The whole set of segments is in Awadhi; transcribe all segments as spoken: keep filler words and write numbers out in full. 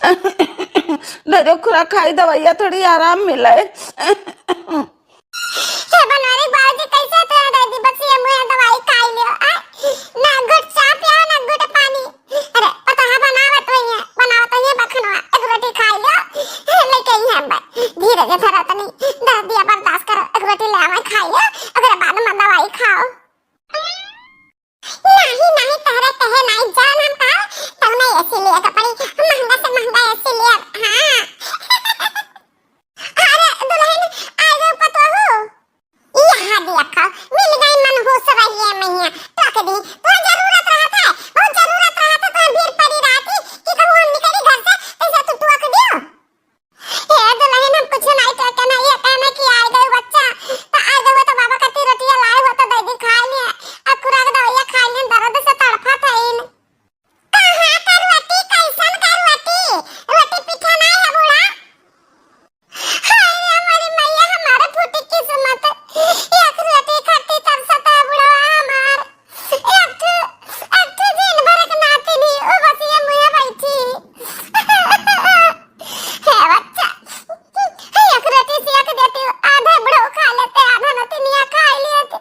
दे दे खुरा खाई दवाइया, थोड़ी आराम मिले। हे बनवारी बाबूजी, कैसे तो दे दी, बस ये मुँह दवाई खाई लियो। आ, ना घुट चाय पियो, ना घुट पानी। अरे, पता है बनावत हुई है, बनावत हुई है बखनवा, एक रोटी खाई लियो। लेके आई है हम, धीरे से धरा तनी, दर्द दिया बर्दाश्त करो, एक रोटी ले आवे खाई लियो, ओकरे बाद में दवाई खाओ। नाही, नाही, तहरे कहे नाही, जौन हम कहा, तौने एसी लिया के पड़ी, महंगा से महंगा एसी लिया, हाँ। अरे दुल्हन, आ गयो पतोहू। यहाँ दिया खाओ, मिल गई मनहूस रहिए मैया, टोक दी। तो जरूरत रहत है, बहुत जरूरत रहत है, तो भीड़ पड़ी रहती कि कहूँ हम निकली घर से, तैसे तू टोक दियो। हे दुल्हन, हम कुछ नहीं टोके, नहीं ये कहना कि आ गए बच्चा, तो आ गए तो बाबा कती रोटियां लाए हो तो दे दी खाए लिए, अब खुराक दवाइयाँ खाए लिए, दर्द से तड़फत है इन। कहाँ का रोटी, कैसन का रोटी? रोटी पीठा नहीं है बूढ़ा? हाय रे हमारी मैया, हमारे फूटी किस्मत, एक रोटी खाती तरसत है बुढ़वा हमार। एक ठो, एक ठो दिन भर के नाती नहीं, वो बस ये मुँहे बैठी। हे बच्चा, हे एक रोटी सेक देती, आधा बुढ़ऊ खा लेते, आधा नतिनिया खा लेते।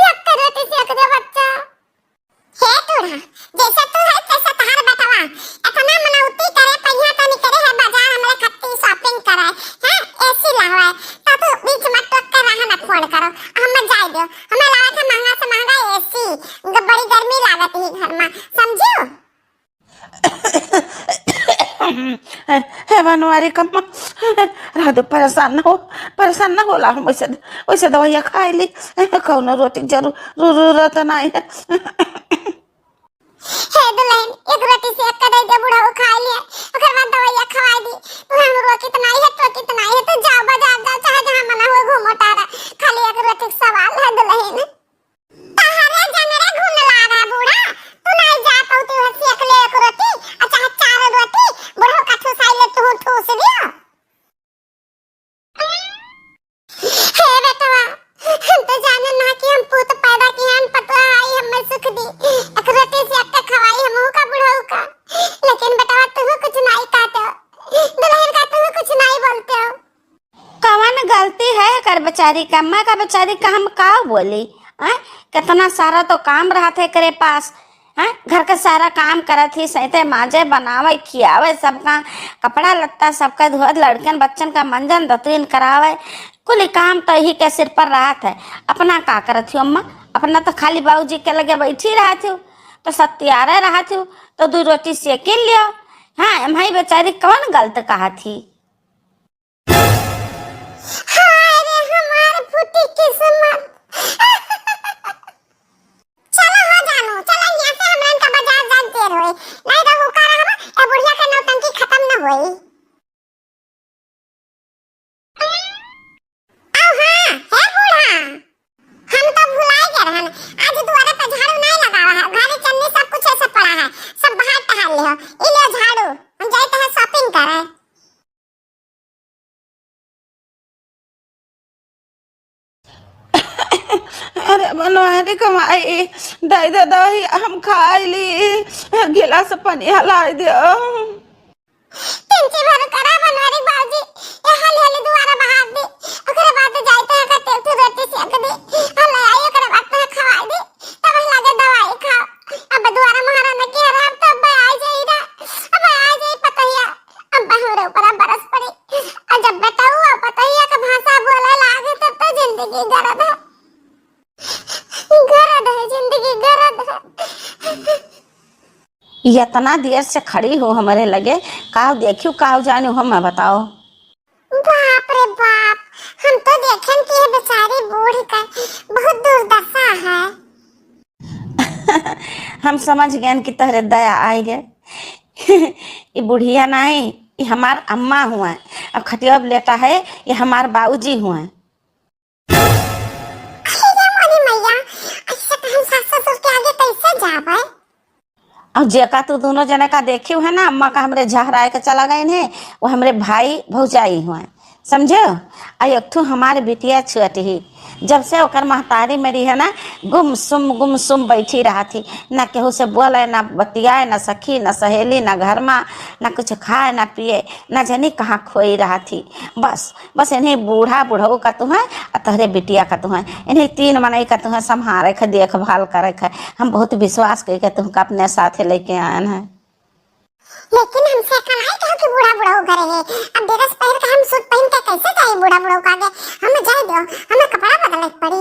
एक रोटी सेक दे बच्चा। हे बूढ़ा, जैसे तू है तैसे तहार बेटवा। इतना मनौती करे पहिया तो निकले है बाजार हमरे खत्ती shopping करे, हैं? एसी लावे, तो तू बीच में टोक के रहा ना फोन करो, हम जाए दो, हमें लावे थे महंगा से महंगा एसी, ग-, बड़ी गर्मी लागत ही घर में, समझियो? हे बनवारी कम्मा, रह दो, परेशान न हो, परेशान न होला, हम वैसे, वैसे दवाइयाँ खाए ली, कौनो रोटी जरूर, जरूरत नहीं है। हे दुल्हन, एक रोटी सेक के दे दे, बुढ़ऊ खा लिए, ओकर बाद दवाइयाँ खवाई दी। तू हम रोकित नहीं है, टोकित नहीं है, तू जाओ बाजार जाओ, चाहे जहाँ मना हो घूमो टारा, खाली एक रोटी के सवाल है दुल्हन। तहरे जंगरे घुन लागा बूढ़ा, तू नहीं जा पौती हो सेक ले एक रोटी, आ चाहे चार रोटी, बुढ़ऊ का ठुसाई ले तू ठूस लियो। हे बेटवा, हम तो जानन ना कि हम पूत पैदा किहन, पतोह आई हमें सुख दी, एक रोटी सेक के खवाई हमहू का बुढ़ऊ का, लेकिन बेटवा तू कुछ नहीं कहते हो, दुल्हन का तू कुछ नहीं बोलते हो। कवन गलती है एकर बेचारी का? मैं का बेचारी का हम का बोली? आय, कितना सारा तो काम रहत है एकरे पास। हैं, घर का सारा काम करत ही, सैते माजे, बनावे, खियावे, सबका कपड़ा लत्ता सबका धोत, लड़कन बच्चन का मंजन दतुइन करावे, कुल काम तो ही के सिर पर रहत है। अपना का करत ही अम्मा? अपना तो खाली बाबूजी के लगे बैठी रहत ही, तो सत्यारे रहत ही, तो दू रोटी सेकिन लियो। हाँ, एम्हई बेचारी कवन गलत कहत ही? हाय रे हमार फूटी किस्मत। चलो हो जानू, चलो यहाँ से हमरा इनका बाजार जान देर होई। नहीं तो हुका रहम, ए बुढ़िया के नौटंकी खत्म न होई। आओ हाँ, हे बूढ़ा, हम तो भुलाए गए रहन। आज दुआरे पे झाड़ू नहीं लगावा है, घरे चन्नी सब कुछ ऐसे पड़ा है, सब बाहर टहल ले हो। ई ले झाड़ू, हम जाते हैं shopping करे। अरे बनवारी कमाई, दे दे दही, हम खाई ली, गिलास पानी हलाई दे। तिनची भर करा बनवारी बाबूजी, ये हाली हाली दुआरा बहार दी, ओकरे बाद जाए तो का तेल तू रोटी सेक दी, हले आई ओकरे बाद तो खवाई दी, तब लगे दवाई खाओ। अब दुआरा महाराज के हराम तो अब आ जाई ना, अब आ जाई पतोहिया। अब हमरे ऊपर बरस पड़ी। और जब बेटऊ और पतोहिया के भाषा बोले लागे, तब तो जिंदगी गरद है, गरद है जिंदगी, गरद है। इतना देर से खड़ी हो हमरे लगे, काव देखियो, काव जानियो, हम बताओ। बाप रे बाप, हम तो देखेन कि ये बेचारी बूढ़ का बहुत दुर्दशा है। हम समझ गए कि तहरे दया आई गए। ये बुढ़िया नहीं, ये हमार अम्मा हुआ है। अब खटिया पे लेटा है, ये हमार बाबूजी हुआ है। अरे मोरी मैया, ऐसे तो हम सास ससुर के आगे कैसे जाबे? अब जेका तू दोनों जने का देखियो है ना, अम्मा का हमरे झहराए के चला गए हैं, वो हमरे भाई भौजाई हुए, समझे? आ एक ठो हमारे बिटिया छोट ही, जब से ओकर महतारी मरी है ना, गुमसुम, गुमसुम बैठी रहत ही, ना केहू से बोले, ना बतियाए, ना सखी, ना सहेली, ना घर मा, ना कुछ खाए, ना पिए, ना जनी कहाँ खोई रहत ही। बस, बस इन्हीं बूढ़ा बुढ़ऊ का तुहैं, आ तोहरे बिटिया का तुहैं, इन्हीं तीन मनई का तुहैं सम्हारे क, देखभाल करे क। हम बहुत विश्वास कइके तुहका अपने साथे लइके आएन है। लेकिन हमसे का नाई कहो कि बूढ़ा बुढ़ऊ घरे है। अब dress पहिर के हम suit पहिन के कैसे जाई बूढ़ा बुढ़ऊ का आगे? हम जाए दो, हमें कपड़ा बदले के पड़ी।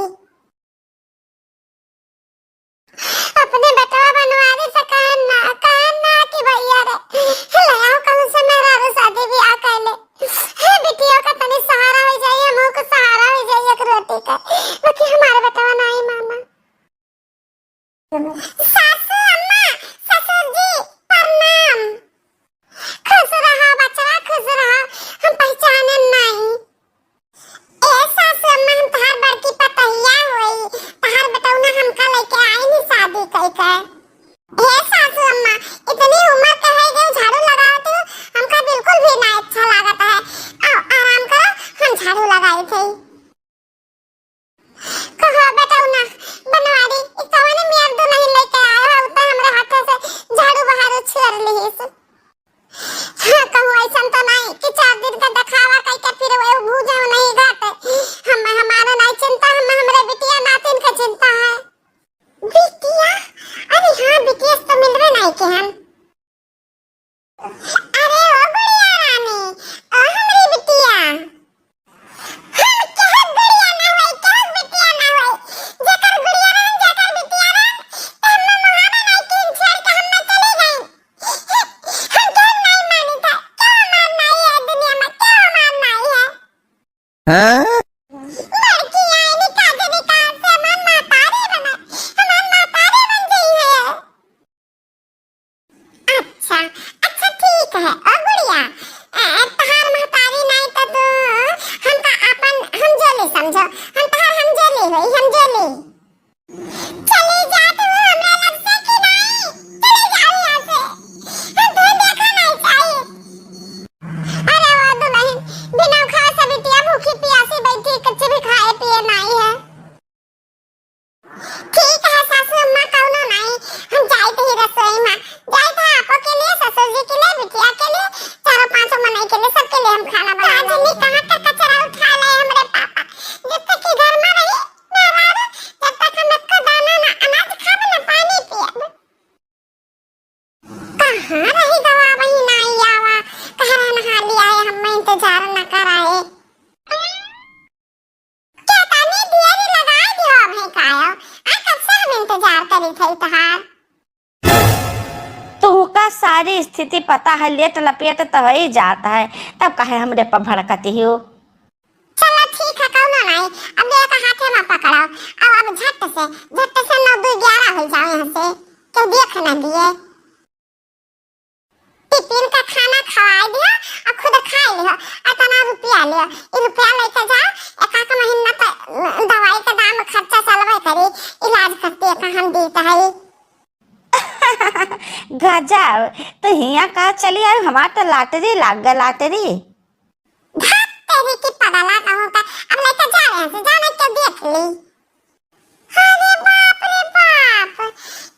अपने बेटवा बनवारी से कहन ना, कहन ना कि भैया रे, ले आओ कहूँ से मेहरारू शादी ब्याह कर ले। हे बिटिया का तनी सहारा हो जाई, हमहू के सहारा हो जाई एक रोटी का। बाकी हमारे बेटवा नाई माना। सासू अम्मा, ससुर जी, प्रणाम। खुश रहा बचवा, खुश रहा। हम पहचानन नाई। ए सासू अम्मा, हम तहार बड़की पतहिया होई, तहार बेटौना हमका लेके आई नी शादी कई के। हे सासू अम्मा, इतनी उम्र के है गई, झाड़ू लगावत हो, हमका बिल्कुल भी ना अच्छा लागत है। आओ आराम करो, हम झाड़ू लगाई थे। कहो बेटौना, बनवारी, ई कवन मेर दुलहिन लेके आए हो, तो हमरे हाथे से झाड़ू बहारू छुअर लिहिस। हाँ, कहूँ ऐसन तो नहीं कि चार दिन का दिखावा कइके फिर वो भूजे नहीं घाटे। हम, हमारे नहीं चिंता, हम, हमरे बिटिया नातिन के चिंता है। बिटिया? अरे हाँ, बिटिया से तो मिलबे नहीं के हम। अरे ओ गुड़िया रानी, ओ हमरी बिटिया। हम केहू गुड़िया ना होई, केहू बिटिया ना होई। जेकर गुड़िया रहन, जेकर बिटिया रहन, त हम मुहावे नाई, तीन छेड़ के हम ना चले जाई। हम केहू नाई मानी था, केहू हमार नाई है दुनिया में, केहू हमार नाई है। हाँ? लड़की आई निकाल दे, निकाल से हमार महतारी बना, हमार महतारी बन गई है। अच्छा, अच्छा, ठीक है। ओ गुड़िया, अ, तहार महतारी नाई त तू हमका आपन हमजोली समझो। हम तहार हमजोली होई, हमजोली। चली जा तू हमरा लग से कि नाई? चली जा यहाँ से। हम तुहे देखा नाई चाही। अरे वो दुलहिन, बिना खाए से बिटिया भूखी पियासी बैठी, कुछ भी खाए पिए नाई है। ठीक है सासू अम्मा, कौनो नाई, हम जाइत ही रसोई में, जाइत है आपो के लिए, ससुर जी के लिए, बिटिया के लिए, चारों पांचों मनई के लिए, सबके लिए हम खाना बनाए। काजनी कहाँ का कचरा उठा ले हमरे पापा, जब तक कि घर में रही मेहरारू, जब तक हम एको दाना ना अनाज खाब ना पानी पियब। कहाँ रही गवा वही नाई आवा, कहाँ रहन हाली आए, हम इंतजार न कराए। केतनी देरी लगाए दियो अबहीं कायो। आ कब से हम इंतजार करी थई तहार। तुहका सारी स्थिति पता है, लेट लपेट तो ही जात है, तब काहे हमरे पर भड़कती हो? चलो ठीक है, कौनो नाई, अब एक हाथे में पकड़ो, अब, अब झट से, झट से नौ दू ग्यारह हो जाओ यहाँ से, क्यों देख न दिए। टिफिन का खाना खवाए दियो और खुद खाए लियो। इतना रुपया लियो, ये रुपया लेके जाओ, एक आध महीना तो दवाई का दाम खर्चा चलबे करी, इलाज करते का हम देत है। गजब, तो हियाँ का चली आयो, हमार तो lottery लाग गए, lottery। भाग तेरी की पगला कहूँ का, अब लेके जा रहे हैं, जाने के देख ली। अरे बाप रे बाप,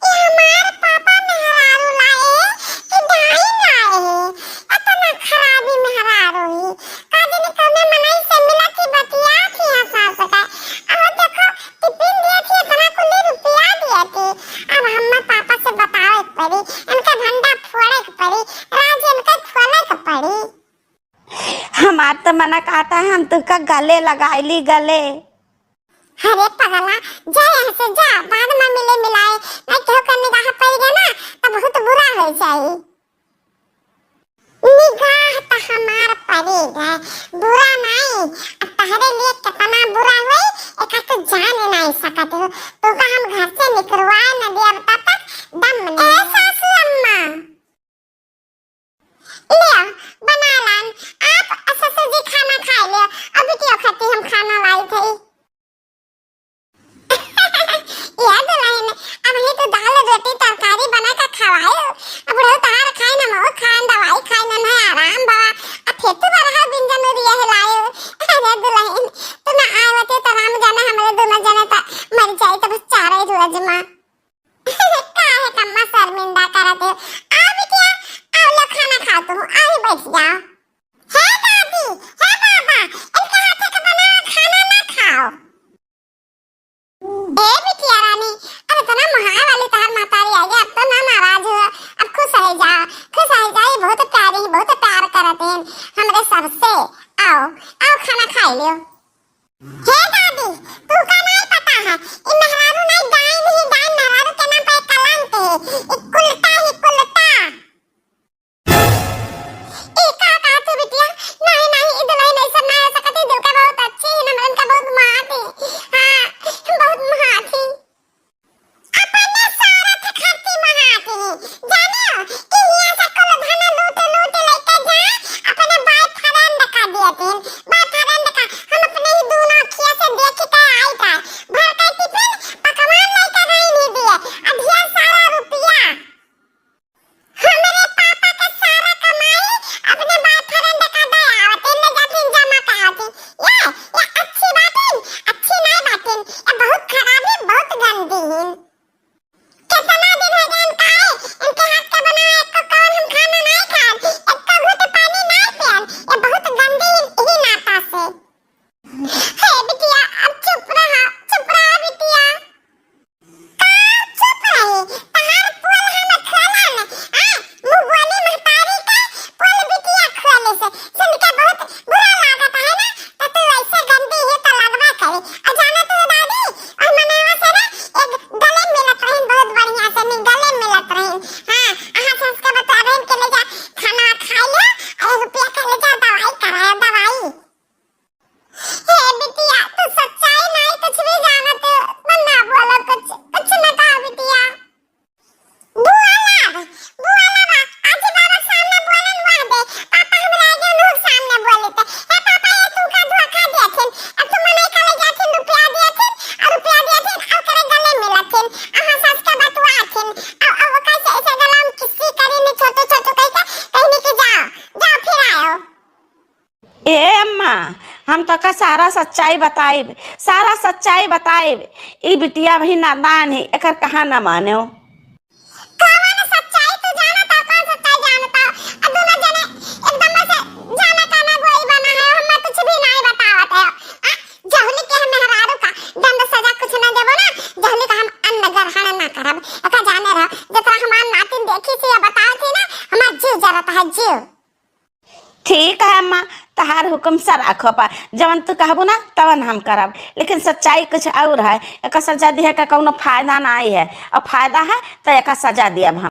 ये हमार पापा मेहरारू लाए कि डाइन लाए है? इतना खराबी मेहरारू ही। का जाने कौने मनई से मिला कि बतिया थी यहाँ सास का। अब देखो, टिफिन दिए थी, इतना कुली रुपया दिए थी। अब हम्मा पापा से बतावे के पड़ी, इनका भंडा फोड़े के पड़ी, राज इनका खोले के पड़ी। हमार तो मना कहता है, हम तुहका गले लगाई ली, गले। अरे पगला, जा यहाँ से जा, बाद में मिले मिलाए, नहीं केहू के निगाह पड़ गया ना, तो बहुत बुरा हो जाई। निगाह तो हमार पड़ी गए, बुरा नहीं, अब तहरे लिए कितना बुरा होई, एका तो जान नहीं सकत हो, तो का हम घर से निकलवाए न दे अब तब तक दम नहीं। ए सासू अम्मा, ले, बना लान, आप आ ससुर जी खाना खाए ले, अब बिटिया खाती हम खाना लाई थे। या दुलहिन, अब ही तो दाल रोटी तरकारी बना के खवाए, अब बुढ़ऊ तहार खाए ना, मऊ खाए, दवाई खाए ना, ना आराम बा, अब फिर तू बरहा बिंजन उरिया हिलाए। अरे दुलहिन, तू ना आए होते तो राम जाने हमरे तब से। आओ, आओ खाना खाइ लियो। हे दादी, तू का नाहीं पता है, ई मेहरारू नाहीं, डाइन ही डाइन, मेहरारू के नाम पे कलंक है, ई कुलटा ही कुलटा। ई का कहत हो बिटिया? नाहीं, नाहीं, ई दुलहिन ऐसन नाहीं हो सकत है, दुलहिन बहुत अच्छी है, हमरे इनका बहुत मानत है। हाँ, बहुत मानत है। अपने सारा के खाती महाती, जाने हो कि हियां से कुल धन लूट लूट लेके जाए, अपने बॉयफ्रेंड का दिए दिन, बॉयफ्रेंड का। हम अपने ही दोनों अखिया से देख के आई था, भर के टिफिन पकवान लेके गई नहीं दिए, अब ढेर सारा रुपया। हमरे पापा के सारा कमाई अपने बॉयफ्रेंड का दे आवत, इनमें जातिन जमा कराती। ये, ये अच्छी बातिन, अच्छी नाहीं बातिन, ये बहुत खराब है, बहुत गंदी है। कितना दिन हो गए इनका आए, इनके हाथ का बना हुआ एको कवन हम खाना नाहीं खान, एको घूंट पानी नाहीं पियन, ये बहुत गंदी ही नाता से। हे बिटिया, अब चुप रहा, चुप रहा बिटिया। का चुप रही? तहार पोल हम खोलन, आ? मुंह बोली महतारी के पोल बिटिया खोले से। सुन के बहुत बुरा लागत है ना? तो तू ऐसे गंदी ही तो लगबा करे। और जाना तू दादी, और मनवा से ना एक गले मिलत रहीन बहुत बढ़िया से, नहीं गले मिलत रहीन। हाँ, अहाँ से उसके बता रहीन के ले जा खाना खा लो, और रुपया के ले जा दवाई कराओ, दवाई। हे बिटिया, तू सच्चाई नाहीं कुछ भी जानत हो, मत ना बोलो कुछ, कुछ न कहा बिटिया। बुआ लाभ, बुआ लाभ, आज बाबा के सामने बोलन वह दे, पापा हमरा आगे उनहु के सामने बोले थे, "हे पापा, ये तू का धोखा दिया थिन, अब तू मनई का ले जाथिन, रुपया दिया थिन, और रुपया दिया थिन, और करे गले मिला थिन, अहाँ सास के बतुआ थिन, और, और वो कैसे ऐसे गला में किस्सी करी ने छोटू छोटू कह के, कहनी कि जाओ, जाओ फिर आयो।" ए अम्मा, हम तोका सारा सच्चाई बताइब, सारा सच्चाई बताइब। ई बिटिया भी नादान है, एकर कहा न मानो। कौन सच्चाई तू जानत हो, कौन सच्चाई जानत हो? आ दोनों जने एकदम से जाना का ना गोई बना है, हम कुछ भी नहीं बतावत है। आ, जहुली के हम मेहरारू का दंड सजा कुछ ना देबो ना, जहुली का हम अन्न ग्रहण ना करब। एका जाने रहो, जेकरा हमार नातिन देखी थी या बतावत थी ना, हमार जीव जरत है, जीव। ठीक है अम्मा, तहार हुक्म सर आँखों पर, जवन तू कहबू ना तवन हम करब, लेकिन सच्चाई कुछ और है। एका सजा दिहे का कौनो फायदा नाहीं है, और फायदा है तो एका सजा दियब हम।